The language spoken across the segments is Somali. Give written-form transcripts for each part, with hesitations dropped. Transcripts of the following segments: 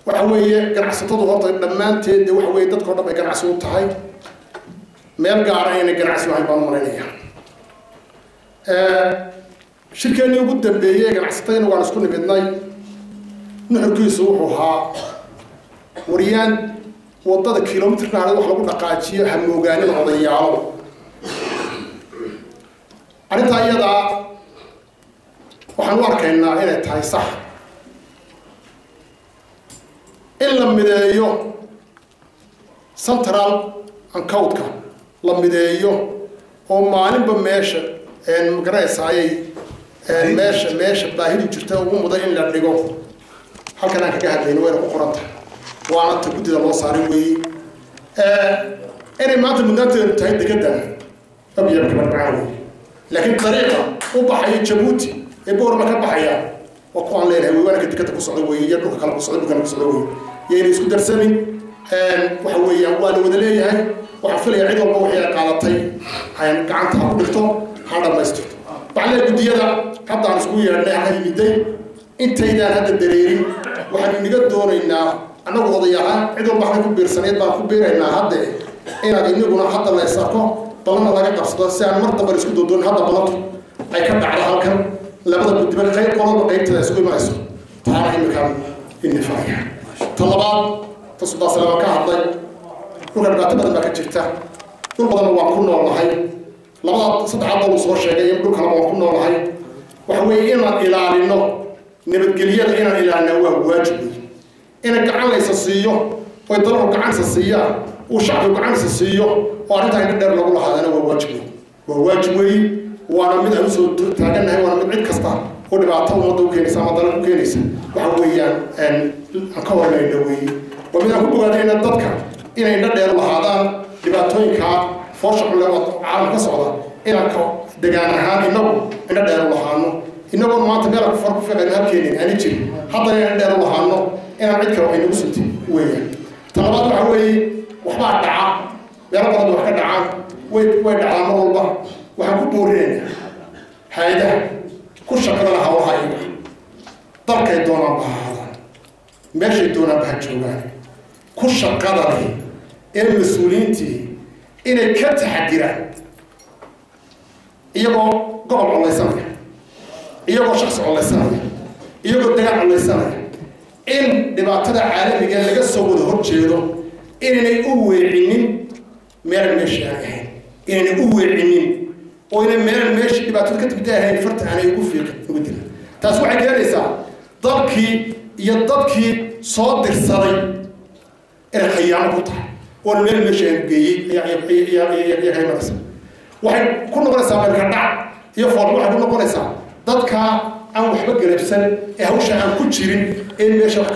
Waxa weeye ganacsatadu horta dhammaanteed dee waxa weeye dadkao dhan bay ganacsi u tahay, meel gaara ayna ganacsi ahayn baan u malaynayaa. Shirkeennii ugu dambeeyey ee ganacsatadayna waan isku nimidnay, nuxurkiisu wuxuu ahaa waryaan waddada kilomitrka hadhay wax lagu dhaqaajiyo hamoogaanida odayaalo. Arrintaa iyadaa waxaan u arkaynaa inay tahay sax in la mideeyo central ancowdka, la mideeyo oo maalinba meesha magaranaysa ayay meesha baahidu jirta ugu mudan in la dhigo. Halkan aan kaga hadlayno wayna ku qoran tahay, waana ta guddida loo saaray weeye. Inay maanta mudnaanteedu tahay dekeddan abiyabkabadhacaan wey, laakiin dariiqa u baxaya Jabuuti ee Boorma ka baxaya waa ku aan leenahay wey, waana ka dekeda ku socda wey iyo dhulka kale ku socda, dhulkana ku socda wey, yayna isku darsamin. Waxa weeyaan waa la wada leeyahay. Waxaan filayaa cid walba wixii ay qaadatay gacanta ha ku dhigto, ha dhammaystirto. Waxaan leeyahay guddiyada hadda aan isku yeedhnay halka yimiday, intaydaan hadda dareerin waxaanu inaga doonaynaa annagu odayahaan cid walba halka ku biirsaneyd baan ku biiraynaa hadde inaad inaguna hadda la is arko, ballanna laga qabsado si aan mar dambe la isku doodoonin. Hadda ballantu ay ka dhacdo halkan labada guddiba qayb qolaba qaybteeda isku imanayso, taana iminkaan inifaya. Ta labaad, ta Sultaan Salaama ka hadlay, dhulka dhibaato badan baa ka jirta, dhul badanna waan ku noolnahay, labada saddexaad dal uu soo sheegay in dhul kaleba waan ku noolahay. Waxa weeye inaan ilaalino nabadgelyada, inaan ilaalina waa waajib wey, ina gacan laysa siiyo oy dalalku gacansa siiyaan, uu shacbigu gacansa siiyo oo arrintaa indho dheer lagu lahaadana waa waajib wey, waa waajib weeye. Waana mid aan usoo taagannahay, waana mid cid kasta oo dhibaato ummadda u keenaysa ama dalalka u keenaysa waxa weeyaan aan ka hornayna weeye. Waa mid aan ku bogaadayna dadka inay indho dheer lahaadaan dhibaatooyinkaa foosha xun leh oo caalamka ka socda, inaan ka degaan ahaan inagu indho dheer u lahaano, inagoon maanta meel aan ku far ku fiqayno halkeenin aani jirin, haddana indho dheer u lahaano inaan cid kale waxay nagu suntay weeyaan. Ta labaad waxa weeye waxbaa dhaca, meelo badan wax ka dhacaan, way dhacdaa mar walba. Waxaan ku boorinaynaa hay-adaha ku shaqada laha hawlaha iyaga, dalkay doonaan ba ha ahaadaan, meeshay doonaan ba ha joogaan, ku shaqada leh ee mas-uuliyiintii inay ka taxadiraan iyagoo gobol collaysanaya, iyagoo shaksi collaysanaya, iyagoo degaan collaysanaya, in dhibaatada caalamiga laga soo wada horjeedo inaynay u weecinin meelan meeshii aan ahayn, inaynay u weecinin oo inay meelan meeshii dhibaatada ka timid ahayn farta aanay ugu fiiqin ugu dilin. Taas waxay keenaysaa dalkii iyo dadkii soo dirsaday inay khayaamo ku tahay oona meel meeshii aan geeyey ayaa ka imanaysa. Waxay ku noqonaysaa meelka dhac iyo fool, waxay ku noqonaysaa dadka aan waxba garabsan ee hawsha aan ku jirin ee meesha wax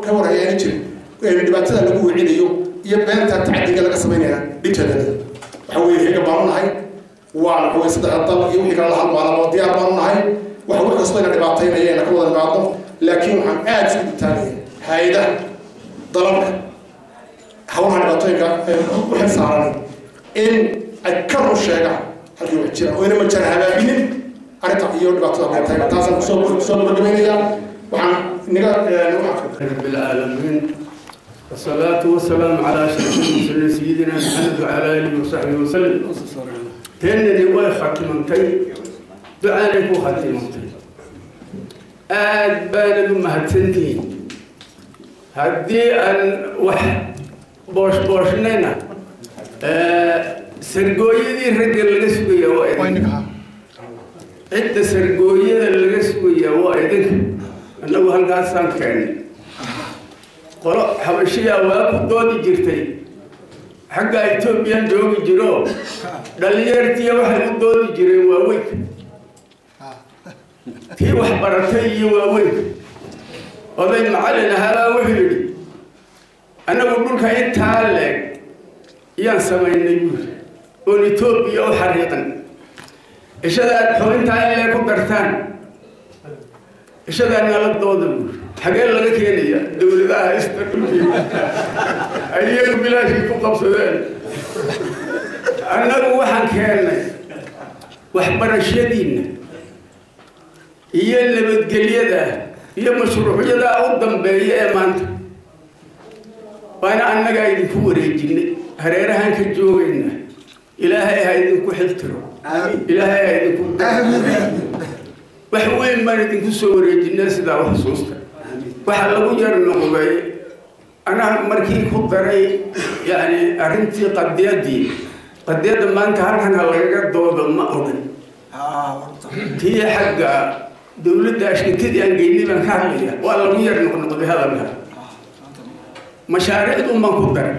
ka warhayaani jirin ee dhibaatada lagu wicinayo iyo beenta tacadiga laga samaynaya dhibteeda. Waxa weeye xiga baanu nahay, waan waxa weye saddexda dal iyo wixii kale la halmaalaba diyaar baanu nahay, waxa wax kastoo ina dhibaataynaya ina ka wada nimaadno. Laakiin waxaan aada isku dutaagaya hay-adaha dalalka hawlaha dhibaatooyinka u xil saaran in ay ka run sheegaan halkii wax jiraan oo ina majara habaabinin arrinta iyo dhibaatada hadday tahay. Taasaan kusoo gabagabaynayaa. Waxaan inaga رب العالمين، والصلاة والسلام على أشرف المرسلين سيدنا محمد وعلى آله وصحبه وسلم. تنني way khatimantay, ducaanay ku khatimantay. Aad baanad u mahadsantihiin. Haddii aan wax boosh booshnayna, sargooyadii ragga laga sugaya waa idinka, cidda sargooyada laga sugaya waa idinka. Annagu halkaasaan keennay qolo xabashiyaa waa ku doodi jirtay, xagga Etoobiyan joogi jiro, dhalinyartiya waxay u doodi jireen waaweynka, tii wax baratay iyo waaweynka. Oday macallin ahaabaa wuxuu yidhi, annagu dhulka intaa leeg yaan samaynay buuri oon Etoobiya u xariiqan, ishadaad xubintaa in lee ku dartaan ishadaa nala dooda buuri, xagee laga keenaya dowladaha haysta dhulkii ay iyagu bilaashii ku qabsadeen? Annagu waxaan keennay waxbarashadiinna iyo nabadgelyada iyo mashruucyada u dambeeya ee maanta Waana annagaa idinku wareejinay, hareerahan ka joogayna. Ilaahay ha idinku xiltiro, Ilaahay ha idinku. Wax weyn baan idinku soo wareejinay, sidaa u xusuusta. Waxaa lagu yar noqday anaa markii ku daray, yani arrintii qadiyadii. Qadiyadda maanta halkan ha lagaga doodo ma odhan. Tii xagga dowladda ashkatadii aan geynay baan ka hadlaya. Waa lagu yar noqnoqday hadalka. Mashaariicdun baan ku daray,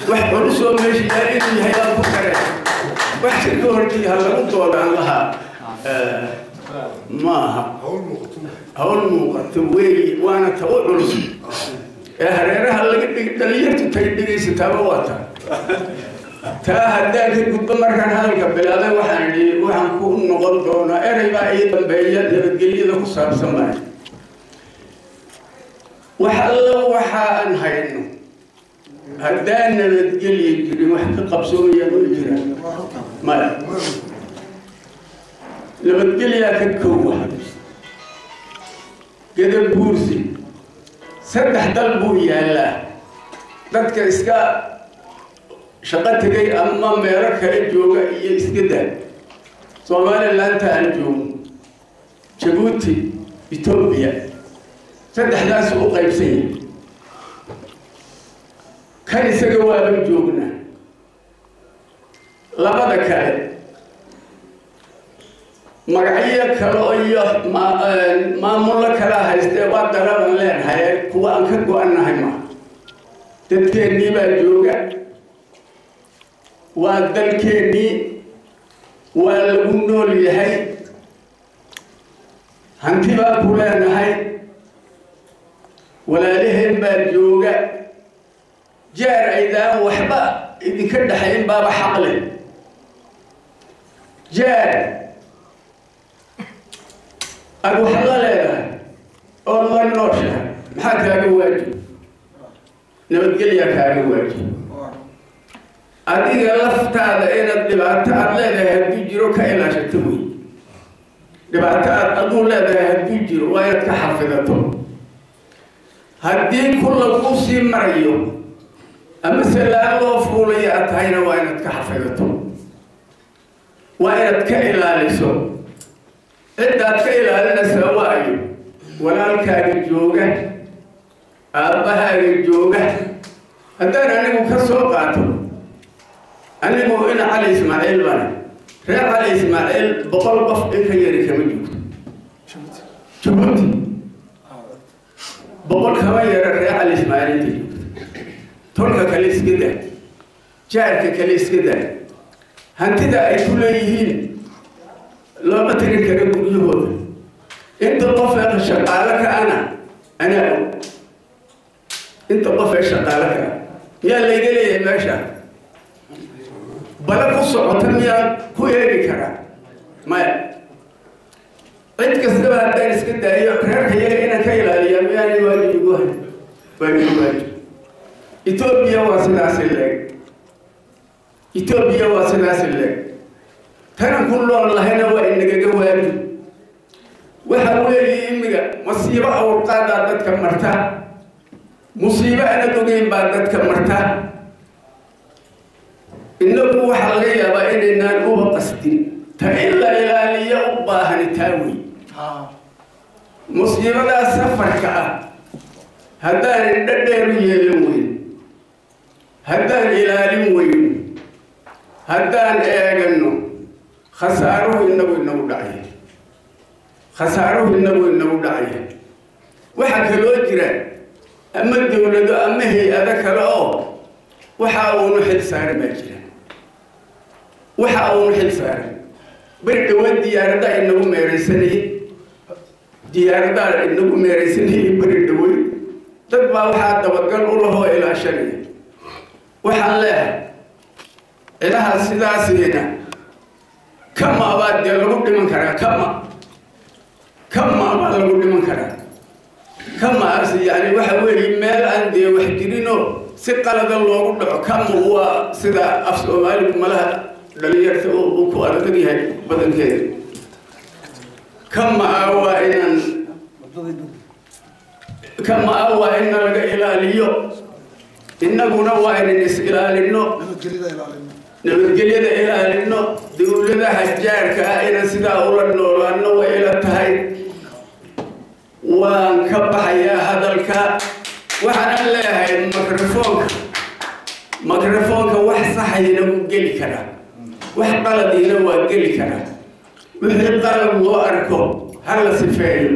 wax culusoo meesha yaal inuu yahay baan ku daray. Wax shirka hortii ha lagu doodaan lahaa maaha, hawl muuqato weey, waana ta u culus ee hareeraha laga dhig. Dhalinyartu tay dhegaysataaba waa taa. Taa haddaan ka gudbo, markaan hadalka bilaabay waxaan idhi waxaan ku noqon doonaa erey baa ii dambeeya, nabadgelyada ku saabsan baa. Wax alla waxaan hayno haddaan nabadgelya jirin, wax ka qabsoomayaan ma jiraan, maya. Nabadgelyaa ka kowa. Gadabuursi 3 dal buu yaallaa. Dadka iska shaqo tegay ama meelo kale jooga iyo iska daa. Somalilandta aan joogno, Jabuuti, Etoobiya, saddexdaas u qaybsan yahay. Kan isaga waaban joognaa. Labada kale magacyo kale iyo maamullo kala haystee, waa dalaban leenahay, kuwa aan ka go-annahay maa. Dadkeennii baa jooga, waa dalkeennii, waa lagu nool yahay, hanti baa ku leenahay, walaalaheen baa jooga. Jaar aydaan waxba idinka dhexayn baaba xaq leh. Jaar aad wax la leedahay oo la nooshahay, maxaa kaaga waajib? Nabadgelyaa kaaga waajib. Adiga laftaada inaad dhibaato aad leedahay hadduu jiro ka ilaashato wey. Dhibaato aad aduu leedahay hadduu jiro, waa inaad ka xafidato. Haddii ku laguu sii marayo ama salaan loo fuulayo aad tahayna, waa inaad ka xafidato, waa inaad ka ilaaliso. Ciddaad ka ilaalinaysaa waayo walaalkaaga jooga, aabbahaaga jooga. Haddaan anigu ka soo qaato, anigu ina Cali Ismaaciil bana, reer Cali Ismaaciil 100 qof in ka yari kama joogto Jabuuti. 100 kama yara reer Cali Ismaaciil inta joogto. Tolka kale iska daa, jaarka kale iska daa. Hantida ay ku leeyihiin looma tirin kara. Guryahooda inta qof ee shaqaalo ka ana anaa og. Inta qof ee shaqaalo ka ah miyaa layga leeyahay? Meesha bala ku socota miyaa ku eegi karaa? Maya. Cid kastaba haddaan iska daayo, reerka yaga inaan ka ilaaliyaa miyaanay waajib igu hay? Waa igu waajib. Etoobiya waa sidaasi leeg, Etoobiya waa sidaasi leeg. Tanan ku nool lahayna waa inagaga waajib. Waxa weeye imiga masiibo awrqaadaa dadka marta, musiibo aanad ogeyn baa dadka marta. Innagu waxaa laga yaabaa inaynaan uba qasdin. Ta in la ilaaliyo u baahani taa wey. Musiibadaa safarka ah haddaan indho dheer u yeelan weyn, haddaan ilaalin weyn, haddaan eegano, khasaaruhu inagu dhacaya, khasaaruhu inagu dhacaya. Waxaa kaloo jira ama dowlado ama hay-ado kale oo waxa uunu xil saaran baa jira, waxa uunu xil saaran. Beri dhawaad diyaaradaha inagu meeraysanayay, diyaaradaha inagu meeraysanayay beri dhaweyd, dad baa waxaa dabagal u lahoo ilaashanaya. Waxaan leehay cidaha sidaasiina kama baa dee lagu dhiman karaa, kama baa lagu dhiman karaa. Kamaas yani waxa weeye meel aan dee wax jirinoo si qalada loogu dhaco. Kama waa sida af Soomaaligu malaha dhalinyarta uu ku adag yahay badankeeda. Kama ah waa inaan, kama ah waa in laga ilaaliyo. Innaguna waa inan is ilaalino, nabadgelyada ilaalino, dowladaha jaarka ah inaan sidaa ula noolaano way ila tahay. Waan ka baxayaa hadalka. Waxaanan leeyahay microfoonka wax saxayna wuu geli karaa, wax qaladiina waa geli karaa. Wixii qalad loo arko ha la sifeeyo.